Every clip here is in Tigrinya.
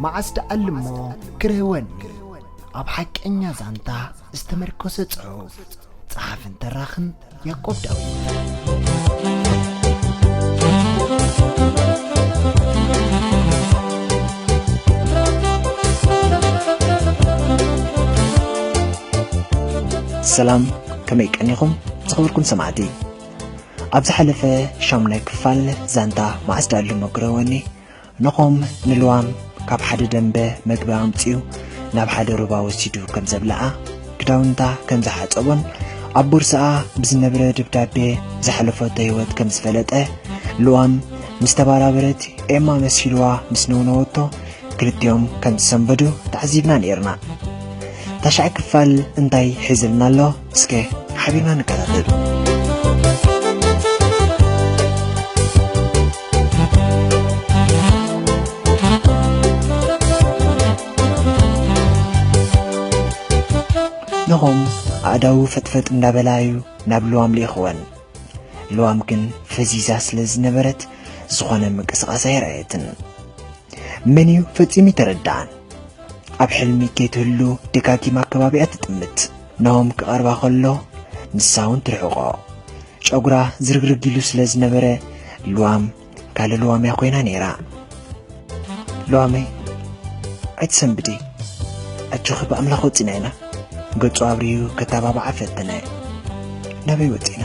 መዓስ ደኣልሞ ክረህወኒ። ኣብ ሓቀኛ ዛንታ ዝተመርኮሰ ጽሑፍ። ጸሓፍን ተራኽን ያዕቆብ ዳዊት። ሰላም፣ ከመይ ቀኒኹም ዝኸበርኩም ሰማዕቲ? ኣብ ዝሓለፈ ሻሙናይ ክፋል ዛንታ መዓስ ደኣልሞ ክረህወኒ፣ ነኾም ንልዋም ካብ ሓደ ደንበ መግቢ ኣምጺኡ ናብ ሓደ ሩባ ወሲዱ ከም ዘብልዓ፣ ክዳውንታ ከም ዝሓጸቦን ኣብ ቦርሳኣ ብዝነበረ ደብዳቤ ዝሓለፈቶ ህይወት ከም ዝፈለጠ፣ ልዋም ምስ ተባራበረት ኤማ መሲልዋ ምስ ነውነወቶ፣ ክልቲኦም ከም ዝሰንበዱ ተዓዚብና ነይርና። ታሽዓይ ክፋል እንታይ ሒዝልና ኣሎ? እስከ ሓቢርና ንከታተል። ነኾም ኣእዳዉ ፈጥፈጥ እንዳበላ እዩ ናብ ልዋም ልኢኽወን። ልዋም ግን ፈዚዛ ስለ ዝነበረት ዝኾነ ምንቅስቓስ ኣይረኣየትን። መን እዩ ፈጺሙ ኣይተረድኣን። ኣብ ሕልሚ ከይትህሉ ደጋጊማ ከባቢኣ ትጥምት። ነሆም ክቐርባ ከሎ ንሳ እውን ትርሕቖ። ጨጉራ ዝርግርግ ኢሉ ስለ ዝነበረ ልዋም ካልእ ልዋም እያ ኮይና ነይራ። ልዋመይ፣ ኣይትሰንብዲ። ኣጆኺ ብኣምላኽ ወጺና ኢና። ገጹ ኣብርዩ ከተባብዓ ፈተነ። ናበይ ወጺና?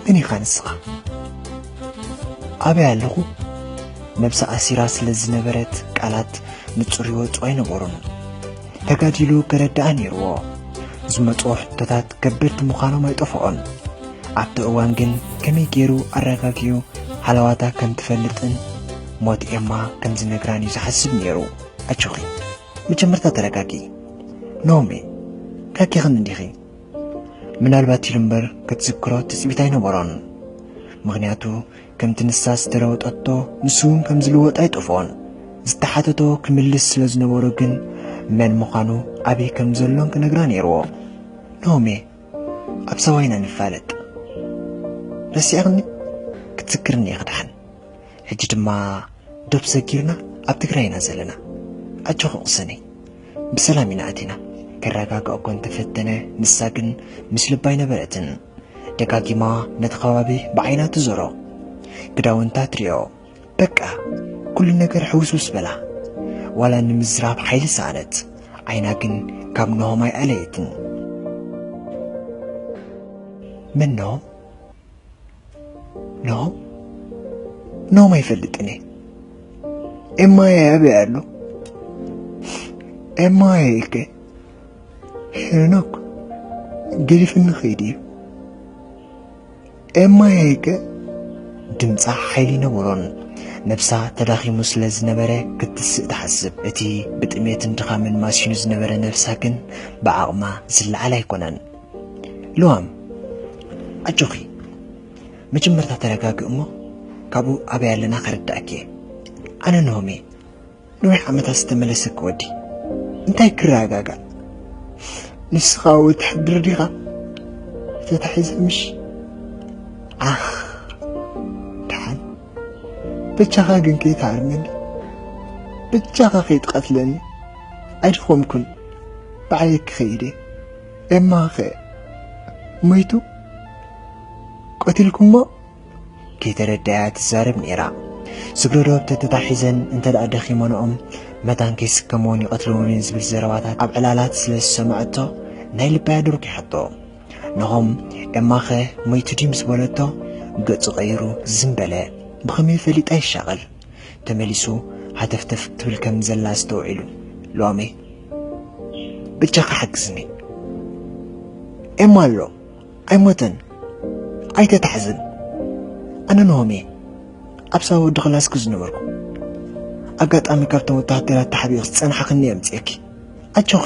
መን ኢኻ ንስኻ? ኣበይ ኣለኹ? ነብሳ ኣሲራ ስለ ዝነበረት ቃላት ንጹር ይወጹ ኣይነበሩን። ተጋዲሉ ከረድኣ ነይርዎ። ዝመጽዎ ሕቶታት ከበድቲ ምዃኖም ኣይጠፍኦን። ኣብቲ እዋን ግን ከመይ ገይሩ ኣረጋጊኡ ሃለዋታ ከም ትፈልጥን ሞት ኤማ ከም ዝነግራን እዩ ዝሓስብ ነይሩ። ኣጆኺ፣ መጀመርታ ተረጋጊ። ኖሚ፣ ካኪኽን እንዲኺ። ምናልባት ኢሉ እምበር ክትዝክሮ ትጽቢት ኣይነበሮን። ምኽንያቱ ከምቲ ንሳ ዝተለወጠቶ ንሱ እውን ከም ዝልወጥ ኣይጠፍኦን። ዝተሓተቶ ክምልስ ስለ ዝነበሮ ግን መን ምዃኑ ኣበይ ከም ዘሎን ክነግራ ነይርዎ። ኖሜ፣ ኣብ ሳዋ ኢና ንፋለጥ። ረሲዕኽኒ? ክትዝክርኒ ኢኺ ደሓን። ሕጂ ድማ ዶብ ሰጊርና ኣብ ትግራይ ኢና ዘለና። ኣጆኺ ቅሰነይ፣ ብሰላም ኢና ኣቲና። ከረጋግኦ እኮ እንተፈተነ፣ ንሳ ግን ምስ ልባ ኣይነበረትን። ደጋጊማ ነቲ ከባቢ ብዓይና ትዞሮ፣ ክዳውንታ ትሪኦ። በቃ ኩሉ ነገር ሕውስውስ በላ። ዋላ ንምዝራብ ሓይሊ ሰኣነት። ዓይና ግን ካብ ኖሆም ኣይኣለየትን። መን ኖሆም? ኖሆም? ኖሆም ኣይፈልጥን እየ። ኤማየ ኣበይ ኣሎ? ኤማየ ኢልከ? ሄኖክ ገዲፍኒ ኸይዱ እዩ። ኤማየ ኢልከ? ድምጻ ሓይሊ ነበሮን። ነብሳ ተዳኺሙ ስለ ዝነበረ ክትስእ ትሓስብ። እቲ ብጥሜትን ድኻምን ማሲኑ ዝነበረ ነብሳ ግን ብዓቕማ ዝለዓል ኣይኮነን። ልዋም፣ ኣጆኺ፣ መጀመርታ ተረጋግእ እሞ ካብኡ ኣበይ ኣለና ከረዳእኪ እየ። ኣነ ኖሆም እየ። ነዊሕ ዓመታት ዝተመለሰኪ ወዲ። እንታይ ክረጋጋእ? ንስኻ ወዲ ሕድር ዲኻ? ተታሒዘ ምሽ? ዓኽ፣ ደሓን። በጃኻ ግን ከይትሃርመኒ። በጃኻ ከይትቐትለኒ። ኣይደኸምኩን። ባዕለይ ክኸይድ እየ። ኤማኸ ሞይቱ? ቀቲልኩሞ? ከይተረዳያ ትዛረብ ነይራ። ስግረዶብ ተተታሒዘን እንተ ደኣ ደኺመንኦም መታን ከይስከምዎን ይቐትልዎን ዝብል ዘረባታት ኣብ ዕላላት ስለ ዝሰምዐቶ ናይ ልባ እያ ደርጒሓቶ። ነሆም ኤማኸ ሞይቱ ድዩ ምስ በለቶ ገጹ ቀይሩ ዝም በለ። ብኸመይ ፈሊጣ ይሻቐል። ተመሊሱ ሃተፍተፍ ክትብል ከም ዘላ ኣስተውዒሉ። ሎሚ ብጃኻ ሓግዝኒ። ኤማ ኣሎ። ኣይሞተን። ኣይተታሕዝን። ኣነ ነሆም እየ። ኣብ ሳዋ ወዲ ክላስኩ ዝነበርኩ። ኣጋጣሚ ካብቶም ወተሃደራት ተሓቢኡ ዝጸንሓኽኒ እየ ኣምጺኤኪ። ኣጆኺ፣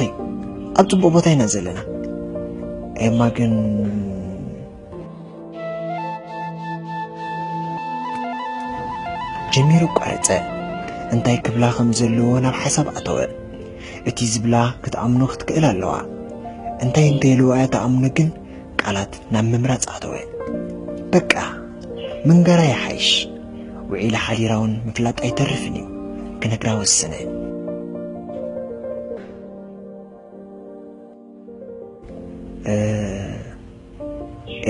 ኣብ ጽቡቕ ቦታ ኢና ዘለና። ኤማ ግን ጀሚሩ ኣቋረጸ። እንታይ ክብላ ከም ዘለዎ ናብ ሓሳብ ኣተወ። እቲ ዝብላ ክትኣምኖ ክትክእል ኣለዋ። እንታይ እንተይልዋ እያ ትኣምኖ ግን ቃላት ናብ ምምራጽ ኣተወ። በቃ፣ ምንጋራ ይሓይሽ። ውዒላ ሓዲራ እውን ምፍላጥ ኣይተርፍን እዩ። ክነግራ ወሰነ።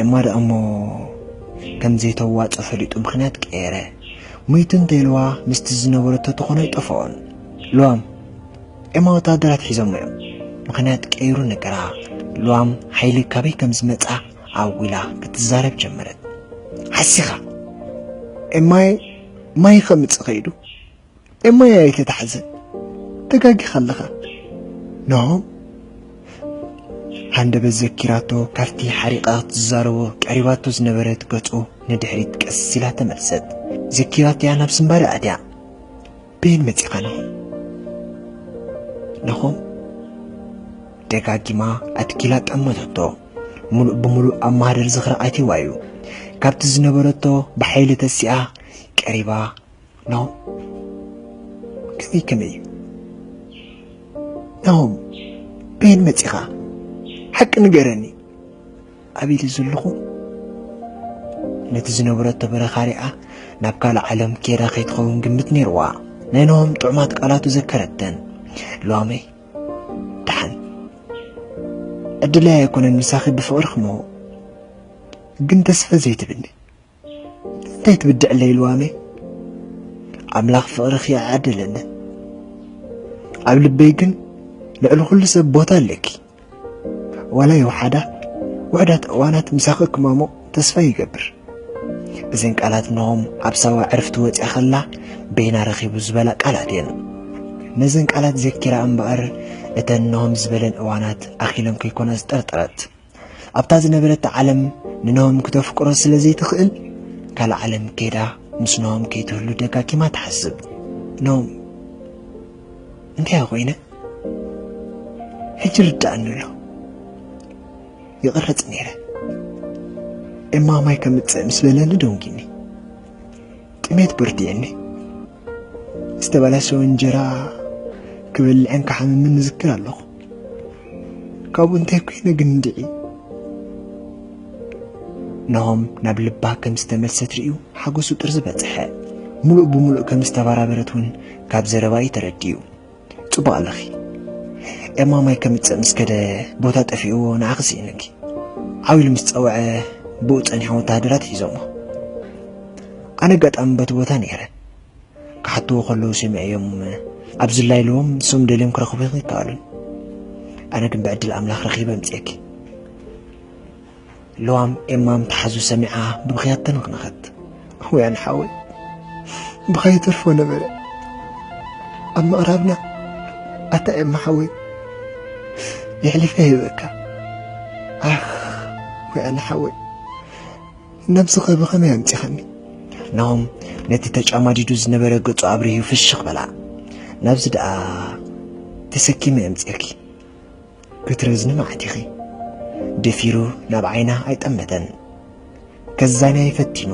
ኤማ ደኣ እሞ ከም ዘይተዋጽእ ፈሊጡ ምኽንያት ቀየረ። ሙይቱ እንተይልዋ ምስቲ ዝነበረቶ ተኾኖ ኣይጠፍኦን። ልዋም ኤማ ወታደራት ሒዞሞ እዮም። ምኽንያት ቀይሩ ነገራ። ልዋም ሓይሊ ካበይ ከም ዝመጻ ኣዊላ ክትዛረብ ጀመረት። ሓሲኻ ኤማይ ማይ ከምጽእ ከይዱ ኤማይ ኣይተታሕዘ፣ ተጋጊኻ ኣለኻ። ኖ፣ ሃንደበት ዘኪራቶ ካብቲ ሓሪቓ ክትዛረቦ ቀሪባቶ ዝነበረት ገጹ ንድሕሪት ቀስ ኢላ ተመልሰት። ዘኪራትያ ናብ ስምባሪ ኣትያ። በየን መጺኻ ኖ? ነኾም ደጋጊማ ኣትኪላ ጠመተቶ። ሙሉእ ብሙሉእ ኣብ ማህደር ዝኽሪ ኣትይዋ እዩ። ካብቲ ዝነበረቶ ብሓይሊ ተሲኣ ቀሪባ ኖ፣ ከመይ ከመይ እዩ? ናሆም፣ በየን መጺኻ? ሓቂ ንገረኒ። ኣብ ኢሉ ዘለኹ ነቲ ዝነበረቶ በረኻ ሪኣ ናብ ካልእ ዓለም ኬዳ ከይትኸውን ግምት ነይርዋ። ናይ ናሆም ጥዑማት ቃላቱ ዘከረተን። ሉዋመይ፣ ደሓን። ዕድለይ ኣይኮነን ምሳኺ ብፍቕሪ ክመው። ግን ተስፋ ዘይትብኒ። እንታይ ትብድዕለይ ሉዋመይ? ኣምላኽ ፍቕርኺ ይዓድለኒ። ኣብ ልበይ ግን ልዕሊ ኩሉ ሰብ ቦታ ኣለኪ። ዋላ ይውሓዳ ውሕዳት እዋናት ምሳኺ ክማሞቕ ተስፋ ይገብር። እዘን ቃላት ኖሆም ኣብ ሳዋ ዕርፍቲ ወፂኣ ከላ በይና ረኺቡ ዝበላ ቃላት እየን። ነዘን ቃላት ዘኪራ እምበኣር እተን ኖሆም ዝበለን እዋናት ኣኺለን ከይኮና ዝጠርጠረት። ኣብታ ዝነበረት ዓለም ንኖሆም ክተፍቅሮ ስለ ዘይትኽእል ካልእ ዓለም ከይዳ ምስ ኖሆም ከይትህሉ ደጋጊማ ትሓስብ። ኖሆም እንታይ ኮይነ? ሕጂ ርዳእኒ ኣሎ። ይቕረጽ ነይረ። ኤማ ማይ ከምጽእ ምስ በለኒ ደንጊኒ። ጥሜት በርቲየኒ። ዝተበላሸወ እንጀራ ክበልዕን ክሓምምን እዝክር ኣለኹ። ካብኡ እንታይ ኮይነ ግን እንድዒ? ናሆም ናብ ልባ ከም ዝተመልሰት ርእዩ ሓጎሱ ጥርዚ በጽሐ። ሙሉእ ብሙሉእ ከም ዝተባራበረት እውን ካብ ዘረባ እዩ ተረዲኡ። ጽቡቕ ኣለኺ። ኤማ ማይ ከምጽእ ምስ ከደ ቦታ ጠፊእዎ ንዓኺ ስኢነኪ። ዓው ኢሉ ምስ ጸውዐ ብኡ ጸኒሖም ወተሃደራት ሒዞሞ። ኣነ ኣጋጣሚ በቲ ቦታ ነይረ። ክሓትዎ ከለዉ ሰሚዐዮም ኣብ ዝላይልዎም ንሶም ደልዮም ክረኽቡኺ ኣይከኣሉን። ኣነ ግን ብዕድል ኣምላኽ ረኺበ ኣምጺኤኪ። ልዋም ኤማ ምትሓዙ ሰሚዓ ብብኽያት ተነኽነኸት። ውያን ሓወይ ብኻ ይተርፎ ነበረ። ኣብ ምቕራብና ኣታ ኤማ ሓወይ የሕሊፈ ይህበካ። ኣኽ ውያን ሓወይ ነብስኸ ብኸመይ ኣምጺኻኒ? ናሆም ነቲ ተጫማዲዱ ዝነበረ ገጹ ኣብሪሁ ፍሽኽ በላ። ናብዚ ደኣ ተሰኪመ የምጽኤኪ። ክትረዝኒ መዓት ኢኺ። ደፊሩ ናብ ዓይና ኣይጠመተን። ከዛንያ ፈቲኑ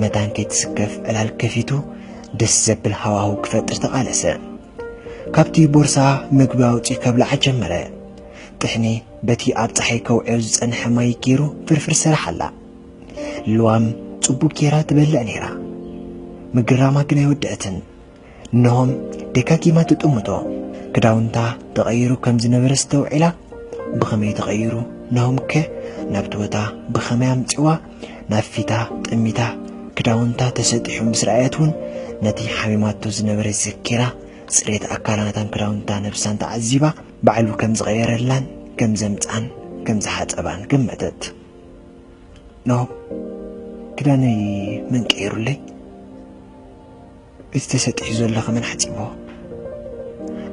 መታን ከይትስከፍ ዕላል ከፊቱ ደስ ዘብል ሃዋህው ክፈጥር ተቓለሰ። ካብቲ ቦርሳ ምግቢ ኣውጺኡ ከብልዓ ጀመረ። ጥሕኒ በቲ ኣብ ጸሓይ ከውዕዮ ዝጸንሐ ማይ ገይሩ ፍርፍር ሰራሓላ። ልዋም ጽቡቕ ጌራ ትበልዕ ነይራ። ምግራማ ግን ኣይወደአትን። ንሆም ደጋጊማ ትጥምቶ። ክዳውንታ ተቐይሩ ከም ዝነበረ ዝተውዒላ፣ ብኸመይ ተቐይሩ? ንሆም ከ ናብቲ ቦታ ብኸመይ ኣምጺዋ? ናብ ፊታ ጠሚታ ክዳውንታ ተሰጢሑ ምስ ረኣየት እውን ነቲ ሓሚማቶ ዝነበረ ዘኪራ፣ ጽሬት ኣካላታን ክዳውንታ ነብሳን ተዓዚባ፣ ባዕሉ ከም ዝቐየረላን ከም ዘምጻን ከም ዝሓጸባን ገመተት። ኖ፣ ክዳነይ መን ቀይሩለይ? እቲ ተሰጢሑ ዘሎ ከመን ሓጺቦ?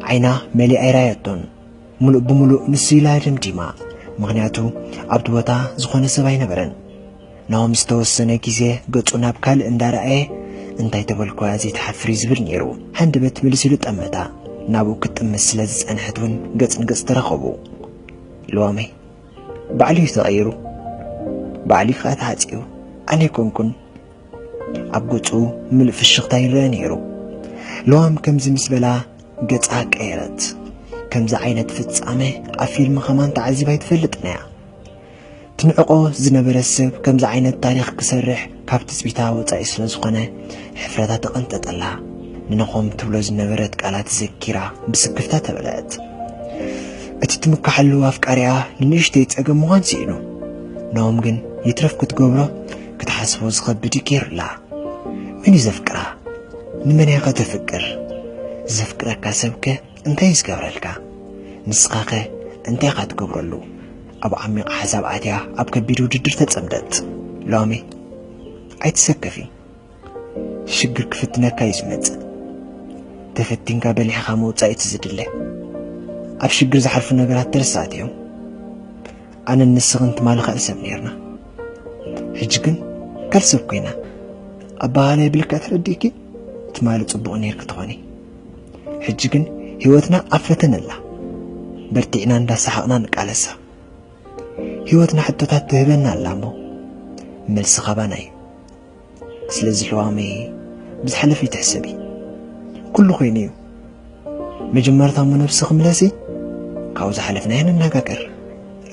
ዓይና መሊኣ ኣይረኣየቶን። ምሉእ ብምሉእ ንሱ ኢላ ደምዲማ። ምኽንያቱ ኣብቲ ቦታ ዝኾነ ሰብ ኣይነበረን። ናሆም ዝተወሰነ ግዜ ገጹ ናብ ካልእ እንዳረኣየ፣ "እንታይ ተበልኩያ ዘይትሓፍሪ?" ዝብል ነይሩ። ሃንደበት ምልስ ኢሉ ጠመታ። ናብኡ ክትጥምት ስለ ዝጸንሐት እውን ገጽ ንገጽ ተራኸቡ። ልዋመይ፣ ባዕሉ እዩ ተቐይሩ። ባዕሉ እዩ ከኣ ተሓጺቡ። ኣነ ኣይኮንኩን። ኣብ ገጹ ምሉእ ፍሽኽታ ይረአ ነይሩ። ልዋም ከምዚ ምስ በላ ገጻ ቀየረት። ከምዚ ዓይነት ፍጻመ ኣብ ፊልም ከማን ተዓዚባ ኣይትፈልጥን እያ። ትንዕቆ ዝነበረት ሰብ ከምዚ ዓይነት ታሪኽ ክሰርሕ ካብ ትጽቢታ ወጻኢ ስለ ዝኾነ ሕፍረታ ተቐንጠጠላ። ንነኾም ትብሎ ዝነበረት ቃላት ዘኪራ ብስክፍታ ተበልዐት። እቲ ትምካሓሉ ኣፍቃሪኣ ንንእሽተይ ጸገም ምዃን ስኢኑ። ናሆም ግን ይትረፍ ክትገብሮ ክትሓስቦ ዝኸብድ እዩ ገይሩላ። መን እዩ ዘፍቅራ? ንመን እያ ከተፍቅር? ዘፍቅረካ ሰብከ እንታይ እዩ ዝገብረልካ? ንስኻኸ እንታይ ኢኻ ትገብረሉ? ኣብ ዓሚቕ ሓሳብ ኣትያ ኣብ ከቢድ ውድድር ተጸምደት። ሎሚ ኣይትሰከፊ። ሽግር ክፍትነካ እዩ ዝመጽእ። ተፈቲንካ በሊሕኻ ምውጻእ እቲ ዝድለ። ኣብ ሽግር ዝሓልፉ ነገራት ተረሳት እዮም። ኣነን ንስኽን ትማሊ ካልእ ሰብ ነይርና። ሕጂ ግን ካልእ ሰብ ኮይና። ኣበሃህላይ ብልክዕ ተረዲእኪ? ትማሊ ጽቡቕ ነይርኪ ትኾኒ። ሕጂ ግን ህይወትና ኣብ ፈተነ ኣላ። በርቲዕና እንዳሰሓቕና ንቃለሳ። ህይወትና ሕቶታት ትህበና ኣላ እሞ መልሲ ካባና እዩ። ስለዚ ልዋመይ ብዝሓለፈ ይትሕሰቢ። ኩሉ ኮይኑ እዩ። መጀመርታ እሞ ነብስኺ ምለሲ፣ ካብኡ ዝሓለፍናዮ ንነጋገር።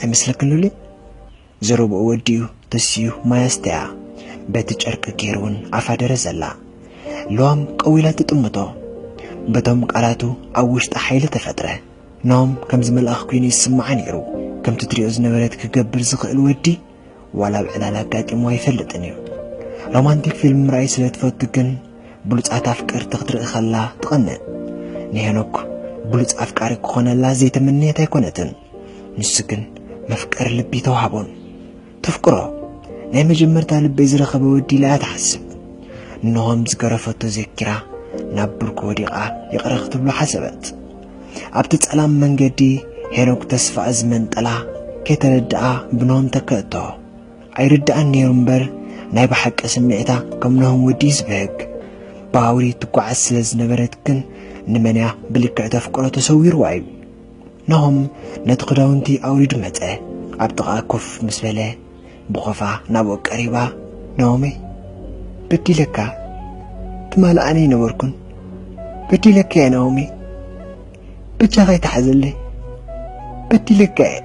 ኣይመስለክን ሉሊ? ዘረብኡ ወዲኡ ተስዩ ማይ ኣስተያ። በቲ ጨርቂ ገይሩ እውን ኣፋ ደረዘላ። ልዋም ቀዊላ ትጥምቶ። በቶም ቃላቱ ኣብ ውሽጣ ሓይሊ ተፈጥረ። ናሆም ከም ዝመልኣኽ ኮይኑ ይስምዓ ነይሩ። ከምቲ ትሪኦ ዝነበረት ክገብር ዝኽእል ወዲ ዋላ ኣብ ዕላል ኣጋጢምዎ ኣይፈልጥን እዩ። ሮማንቲክ ፊልም ምርኣይ ስለ ትፈቱ ግን ብሉጻት ኣፍቀርቲ ክትርኢ ከላ ትቐንእ። ንሄኖክ ብሉጽ ኣፍቃሪ ክኾነላ ዘይተመነየት ኣይኮነትን። ንሱ ግን መፍቀሪ ልቢ ተዋህቦን። ተፍቅሮ። ናይ መጀመርታ ልበይ ዝረኸበ ወዲ ኢላ እያ ትሓስብ። ንነሆም ዝገረፈቶ ዘኪራ ናብ ብርኩ ወዲቓ ይቕረ ክትብሎ ሓሰበት። ኣብቲ ጸላም መንገዲ ሄኖክ ተስፋ ዝመንጠላ ከይተረድኣ ብነሆም ተከእቶ። ኣይርድኣን ነይሩ እምበር ናይ ብሓቂ ስምዒታ ከም ነሆም ወዲ እዩ ዝበህግ። ብኣውሪ ትጓዓዝ ስለ ዝነበረት ግን ንመንያ ብልክዕ ተፍቅሮ ተሰዊርዋ እዩ። ናሆም ነቲ ክዳውንቲ ኣውሪዱ መጸ። ኣብ ጥቓ ኮፍ ምስ በለ ብኾፋ ናብኡ ቀሪባ፣ ናሆመይ፣ በዲለካ። ትማሊ ኣነ ኣይነበርኩን። በዲለካ እየ ናሆመይ። በጃኻ ኣይትሓዘለይ። በዲለካ እየ።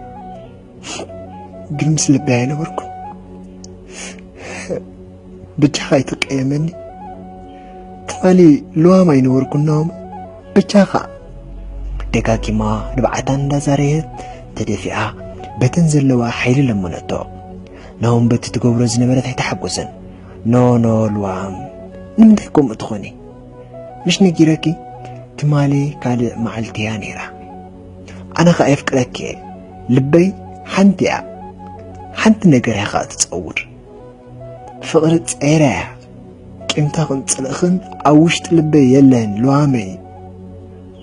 ግን ምስ ልበይ ኣይነበርኩን። በጃኻ ኣይትቀየመኒ። ትማሊ ልዋም ኣይነበርኩን ናሆም። በጃኻ። ደጋጊማ ንብዓታ እንዳዛረየት ተደፊኣ በተን ዘለዋ ሓይሊ ለመነቶ። ናሆም በቲ ትገብሮ ዝነበረት ኣይተሓጎሰን። ኖ፣ ኖ፣ ልዋም፣ ንምንታይ ከምኡ ትኾኒ? ምሽ ነጊረኪ? ትማሊ ካልእ መዓልቲ እያ ነይራ። ኣነ ኸኣ የፍቅረኪ እየ። ልበይ ሓንቲ እያ። ሓንቲ ነገር እያ ኸኣ ትጸውር። ፍቕሪ ጸይራ እያ። ቂምታኽን ጽልእኽን ኣብ ውሽጢ ልበይ የለን፣ ልዋመይ።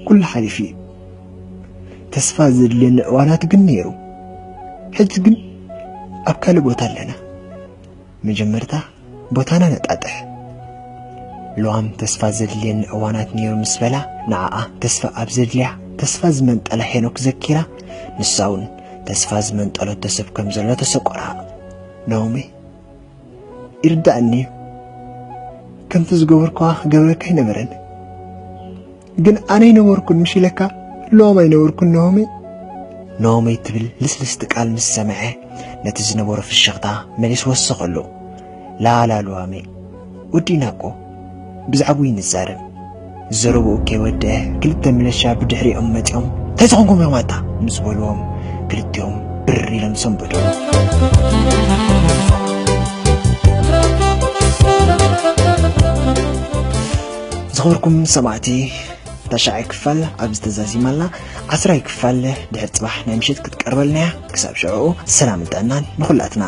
ኩሉ ሓሊፉ እዩ። ተስፋ ዘድልየኒ እዋናት ግን ነይሩ። ሕጂ ግን ኣብ ካልእ ቦታ ኣለና። መጀመርታ ቦታና ነጣጥሕ። ልዋም ተስፋ ዘድልየኒ እዋናት ነይሩ ምስ በላ፣ ንዓኣ ተስፋ ኣብ ዘድልያ፣ ተስፋ ዝመንጠላ ሄኖክ ዘኪራ፣ ንሳ እውን ተስፋ ዝመንጠለቶ ሰብ ከም ዘሎ ተሰቆራ። ናሆመይ፣ ይርድኣኒ እዩ። ከምቲ ዝገበርኩዋ ክገብረካ ኣይነበረን። ግን ኣነ ኣይነበርኩን፣ ምሽ ኢለካ፣ ልዋም ኣይነበርኩን፣ ናሆመይ። ናሆመይ ትብል ልስልስቲ ቃል ምስ ሰምዐ፣ ነቲ ዝነበሮ ፍሽኽታ መሊሱ ወሰኸሉ። ላላ ልዋመይ፣ ወዲእና እኮ፣ ብዛዕባኡ ንዛረብ። ዘረብኡ ከይወደአ፣ ክልተ ሚሊሻ ብድሕሪኦም መጺኦም፣ "እንታይ ዝኾንኩም ኢኹም ኣታ?" ምስ በልዎም፣ ክልቲኦም ብር ኢሎም ሰንበዱ። ዝኸበርኩም ሰማዕቲ፣ ታሽዓይ ክፋል ኣብዚ ተዛዚማ ኣላ። ዓስራይ ክፋል ድሕሪ ጽባሕ ናይ ምሸት ክትቀርበልና እያ። ክሳብ ሽዑ ሰላምን ጥዕናን ንኹላትና።